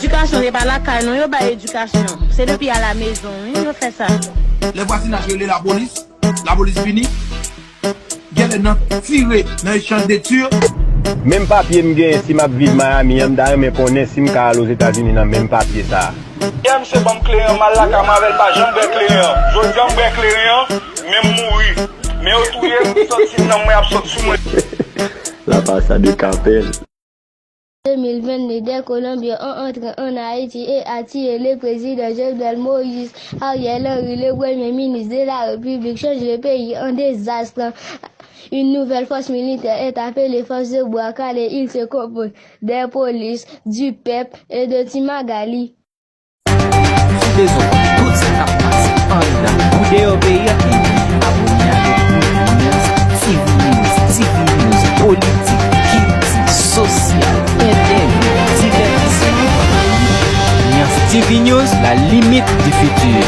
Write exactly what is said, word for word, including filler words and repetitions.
Edikasyon se pa lakay non yo bay edikasyon. Se depi a la mezon wi yo fè sa. Lè vwazinaj rele lapolis, lapolis vini. Genlè nan tire nan echanj de tir. Menm papye m genyen si m ap viv Miami an, m ta renmen konnen si m ka al Ozetazini nan menm papye sa a. Yè misye ban m kleren, m al lakay mwen avè l, pa janm bwè kleren an. Jodi a m bwè kleren an, men m mouri. Men yo touye m, m santi nanm mwen ap sot sou mwen. La pasa de kapèl. Deux mille vingt-deux, des Colombiens ont entré en Haïti et a tué le président Jovenel Moïse. Ariel Henry, le premier ministre de la République, change le pays en désastre. Une nouvelle force militaire est appelée Force de Bois Calé. Il se compose des polices, du peuple et de Timagali. Si w bezwen konn tout sa k ap pase anndan kou deyò peyi a, ebyen, abòne avèk nou Nyans T V News, T V News, politik, kilti, sosyal, entèvyou, divètisman, Nyans T V News, la limite du futur.